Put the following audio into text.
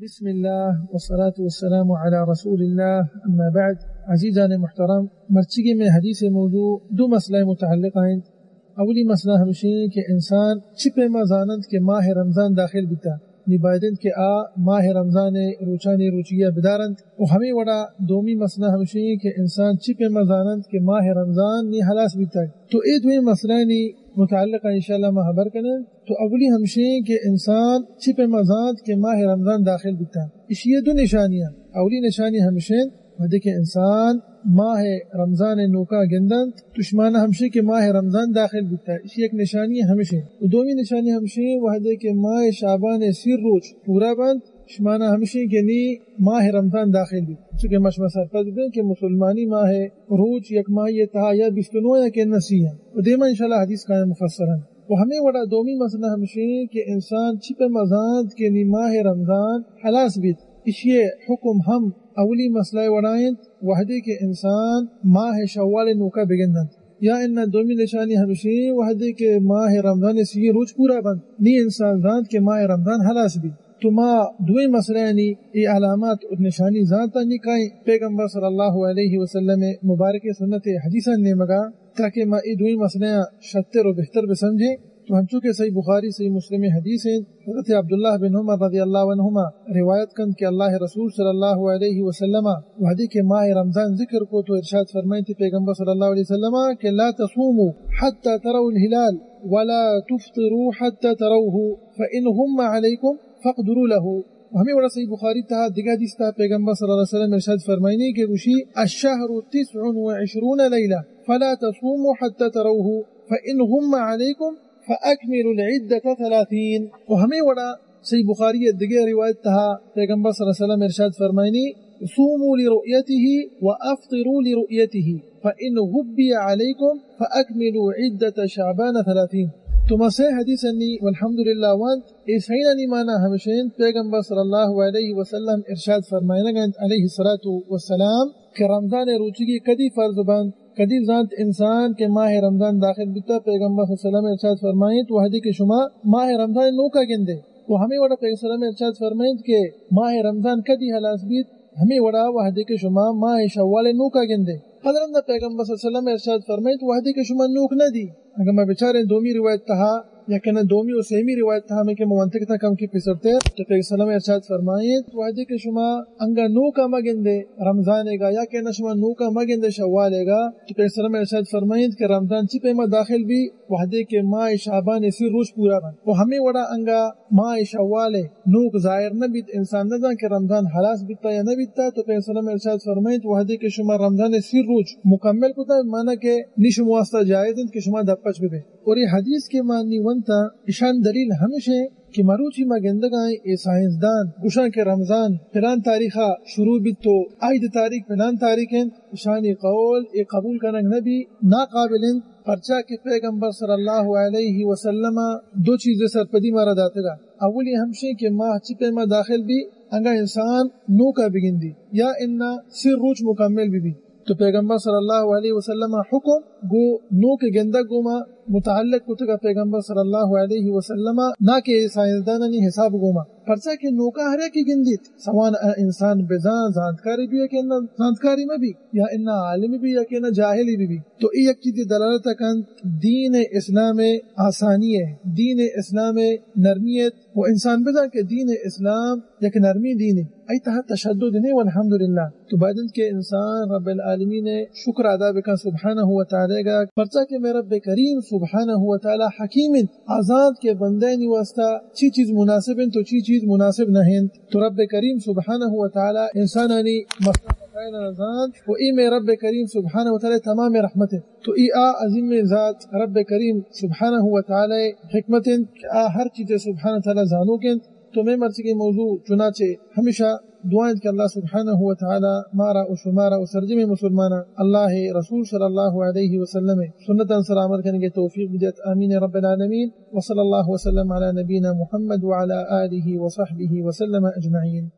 بسم اللہ والصلاة والسلام علی رسول اللہ، اما بعد۔ عزیزان محترم، مرچیگی میں حدیث موضوع دو مسئلہ متعلق ہیں۔ اولی مسئلہ ہمشی کہ انسان چی پیما زانند کہ ماہ رمضان داخل بیتا، نی بایدند کہ آ ماہ رمضان روچانی روچیہ بدارند۔ و ہمیں وڑا دومی مسئلہ ہمشی کہ انسان چی پیما زانند کہ ماہ رمضان نی حلاس بیتا۔ تو اے دوئیں مسئلہ نی متعلق انشاءاللہ ما حبر کنن۔ تو اولی ہمشیں کہ انسان چی پیما زانت کہ ماہ رمضان داخل بیتا؟ اشی دو نشانیاں۔ اولی نشانی ہمشیں وہدے کہ انسان ماہ رمضان نوکا گندنت، تو شمانا ہمشیں کہ ماہ رمضان داخل بیتا۔ اشی یک نشانی ہمشیں۔ و دومی نشانی ہمشیں وہدے کہ ماہ شعبان سی روچ پورا بنت، شمانا ہمشیں کہ نی ماہ رمضان داخل بیت۔ چونکہ ما شما سرپد بیں کہ مسلمانی ماہ روچ یک ماہی تہا یا بیست و نو یا کہ نسی ہیں۔ و دیما انشاءاللہ حدیث کائیں مفصلاً۔ و ہمیں وڑا دومی مسئلہ ہمشیں کہ انسان چی پیما زانت کہ نی ماہ رمضان حلاس بیت، اشی حکم ہم اولی مسئلہ وڑا انت، وہدے کہ انسان ماہ شوال نوکا بگندنت۔ یا انا دومی نشانی ہمشیں وہدے کہ ماہ رمضان سی روچ پورا بنت، نی انسان زانت کہ ماہ رمضان حلاس بیت۔ تو ما دوئیں مسئلہ یعنی اے علامات و نشانی زانتا، نی کائیں پیغمبر صلی اللہ علیہ وسلم مبارک سنت حدیثاں نیمگا، تاکہ ما اے دوئیں مسئلہ شتر و بہتر بسمجھیں۔ تو ہنچو کہ صحیح بخاری، صحیح مسلم حدیث ہیں، حضرت عبداللہ بن عمر رضی اللہ عنہما روایت کنت کہ اللہ رسول صلی اللہ علیہ وسلم وہدے کہ ماہ رمضان ذکر کو تو ارشاد فرمائیں تھے پیغمبر صلی اللہ علیہ وسلم کہ لا تصوموا حتى تروا الهلال ولا تفطروا حتى تروه فإن غم عليكم فاقدروا له۔ و ہمیں وڑا صحیح بخاری تہا دگہ حدیث تہا پیغمبر صلی اللہ علیہ وسلم ارشاد فرمائنی کہ گوشی، الشهر تسع وعشرون ليلة فلا تصوموا حتى تروه فإن غم عليكم فأكملوا العدة ثلاثين۔ و ہمیں وڑا صحیح بخاری دگہ روایت تہا پیغمبر صلی اللہ علیہ وسلم ارشاد فرمائنی، صوموا لرؤيته وأفطروا لرؤيته فإن غبي عليكم فأكملوا عدة شعبان ثلاثين۔ تو ما سے حدیث انی والحمدللہ وانت، اے سینانی معنی ہمشین پیغمبر صلی اللہ علیہ وسلم ارشاد فرمائنگ انت علیہ الصلوۃ والسلام کہ رمضان روچگی کدی فرض بنت، کدی زانت انسان کہ ماہ رمضان داخل بیتا، پیغمبر صلی اللہ علیہ وسلم ارشاد فرمائیت وہدے کہ شما ماہ رمضان نوکا گندے۔ و ہمیں وڑا پیغمبر صلی اللہ علیہ وسلم ارشاد فرمائیت کہ ماہ رمضان کدی حلاس بیت، ہمیں وڑا وہدے کہ شما ماہ شوال نوکا گندے۔ پد رندا پیغمبر صلی اللہ علیہ وسلم ارشاد فرمائیت وہدے کہ شما نوک نہ دی۔ اگر ما بچاریں دومی روایت تہا یا کہ نہ دومی و سیمی روایت تہا ہمیں کہ ما وانتگ تھا کم کی پیسرتے، تو پیغمبر صلی اللہ علیہ وسلم ارشاد فرمائیت وہدے کہ شما انگا نوکا مگندے رمضان گا یا کہ نہ شما نوکا مگندے شوال گا، تو پیغمبر صلی اللہ علیہ وسلم ارشاد فرمائیت کہ رمضان چی پیما داخل بی؟ وہدے کہ ماہ شعبان سی روچ پورا بنت۔ و ہمیں وڑا انگا ماہ شوال نوک ظاہر نہ بیت، انسان نہ زان کہ رمضان حلاس بیتا یا نہ بیتا، تو پیغمبر صلی اللہ علیہ وسلم ارشاد فرمائیت وہدے کہ شما رمضان سی روچ مکمل کتا، معنی کہ نی شما واسطہ جائز انت کہ شما دپچ ببے۔ اور یہ حدیث کہ ما نی ونتا، اشان دلیل ہمشیں کہ مروچی ما گندگائیں اے سائنسدان گوشاں کہ رمضان پلان تاریخا شروع بیت تو عید تاریخ پلان تاریخ انت، اشانی قول اے قبول کنگ نہ بی، ناقابل انت، پرچا کہ پیغمبر صلی اللہ علیہ وسلم دو چیز سرپدی مارا داتگا۔ اولی ہمشیں کہ ماہ چی پیما داخل بی، انگا انسان نوکا بگندی یا انا سی روچ مکمل بی بی۔ تو پیغمبر صلی اللہ علیہ وسلم حکم گو نوک گندگ گوما متعلق کتگا، پیغمبر صلی اللہ علیہ وسلم، نہ کہ سائنسدانانی حساب گوما۔ پرچا کہ نوکا ہر یکی گندیت، سواء انسان بزان زانتکاری بی یا کہ نہ زانتکاری مہ بی، یا انا عالمی بی یا کہ نہ جاہلی بی بی۔ تو ای یک چیزی دلالت کنت دین اسلام آسانی ہے، دین اسلام نرمی ہے، و انسان بزان کہ دین اسلام یک نرمی دین ہے، ای تہا تشدد نہیں، والحمدللہ۔ تو باید انت کہ انسان رب العالمین شکر ادا بکن سبحانہ و تعالی گا، پرچا کہ میں رب کریم سبحانہ و تعالی حکیم انت، آزانت کہ بندینی واسطہ چی چیز مناسب انت و چی چیز مناسب نہ انت۔ تو رب کریم سبحانہ و تعالی انسانانی مسئلہ مسائل زانت و ای میں رب کریم سبحانہ و تعالی تمام رحمت انت۔ تو ای آ عظیم ذات رب کریم سبحانہ و تعالی حکمت انت کہ آ ہر چیز سبحانہ و تعالی زانوک انت۔ تو میں مرچی کے موضوع چنانچہ ہمیشہ دعا انت کہ اللہ سبحانہ و تعالی مارا و شمارا و سرجم مسلماناں اللہ رسول صلی اللہ علیہ وسلم سنتاں سر عمل کرنے کے توفیق بدیت۔ آمین رب العالمین۔ وصلی اللہ وسلم علی نبینا محمد وعلی آلہ وصحبہ وسلم اجمعین۔